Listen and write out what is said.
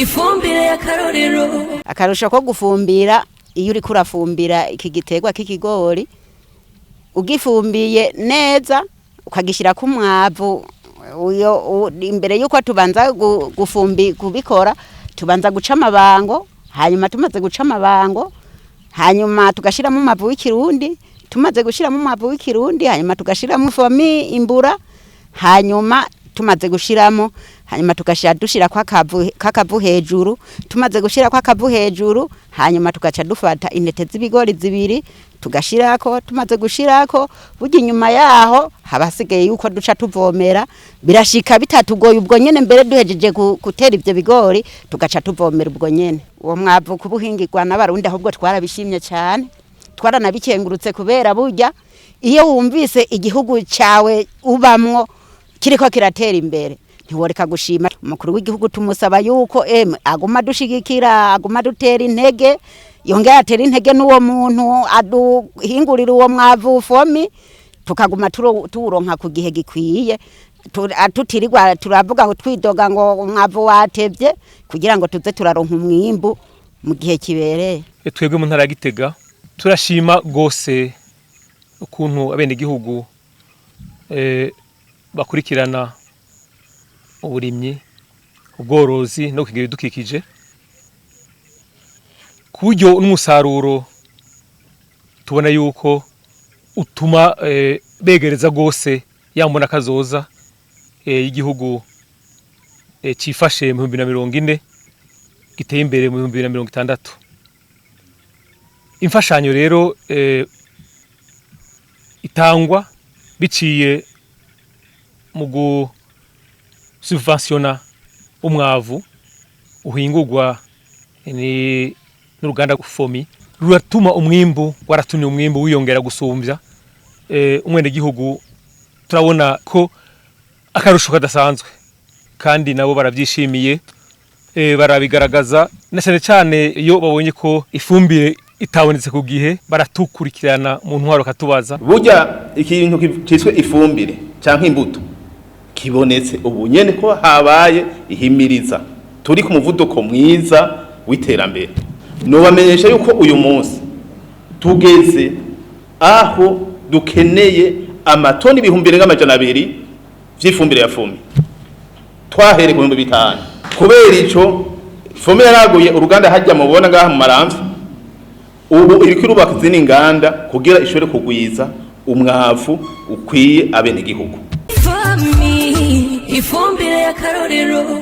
Ifumbire y'akarorero. Akarusho ko gufumbira, iyo uriko urafumbira iki giterwa k'ikigori, ugifumbiye neza ukagishyirako umwavu uyo imbere yuko tubanza gufumbi kubikora, tubanza guca amabango. Hanyuma tumaze guca amabango, hanyuma tugashiramo umwavu w'ikirundi. Tumaze gushiramo umwavu w'ikirundi, hanyuma tugashiramo Fomi imbura. Hanyuma tumaze gushiramo, hanyuma tugashira dushirako akavu kakavu hejuru. Tumaze gushirako akavu hejuru, hanyuma tugaca dufata intete z'ibigori zibiri tugashirako. Tumaze gushirako, burya inyuma yaho haba hasigaye yuko duca tuvomera. Birashika bitatugoye ubwo nyene, mbere duhejeje gutera ivyo bigori tugaca tuvomera ubwo nyene. Uwo mwavu kubuhingirwa n'Abarundi, ahubwo twarabishimye cyane, twaranabikengurutse, kubera burya iyo wumvise igihugu cyawe ubamwo kiriko kiratera imbere, ntiworeka gushima. Umukuru w'igihugu tumusaba yuko emwe aguma dushigikira, aguma dutera intege, yongera atera intege n'uwo muntu aduhingurira uwo mwavu Fomi, tukaguma tuwuronka ku gihe gikwiye, tutirirwa turavuga ngo twidoga ngo umwavu watevye, kugira ngo tuze turaronka umwimbu mu gihe kibereye. Twebwe mu ntara ya Gitega turashima rwose ukuntu abenegihugu bakurikirana uburimyi, ubworozi no gukingira ibidukikije, ku buryo n'umusaruro tubona yuko utuma begereza rwose ya mbona kazoza y'igihugu cifashe mu 2040, giteye imbere mu 2060. Imfashanyo rero itangwa biciye mu gusubventiona umwavu uhingurwa ni n'uruganda Fomi, ruratuma umwimbu, waratumye umwimbu wiyongera gusumvya umwenegihugu. Turabona ko akarusho kadasanzwe, kandi nabo baravyishimiye, barabigaragaza na cyane cyane iyo babonye ko ifumbire itabonetse ku gihe, baratukurikirana mu ntwaro katubaza. Burya ikintu cyiswe ifumbire canke imbuto kibonetse ubu nyene ko habaye ihimiriza, turi ku muvuduko mwiza w'iterambere. Nobamenyesha yuko uyu munsi tugeze aho dukeneye amatoni 200,000 vy'ifumbire ya Fomi, twahereye ku 5000. Kubera ico, Fomi yaraguye uruganda hajya mubona ngaha mu Maramvya. Ubu iriko irubaka izindi nganda kugira ishobore kugwiza umwavu ukwiye abenegihugu. Fomi, ifumbire y'akarorero.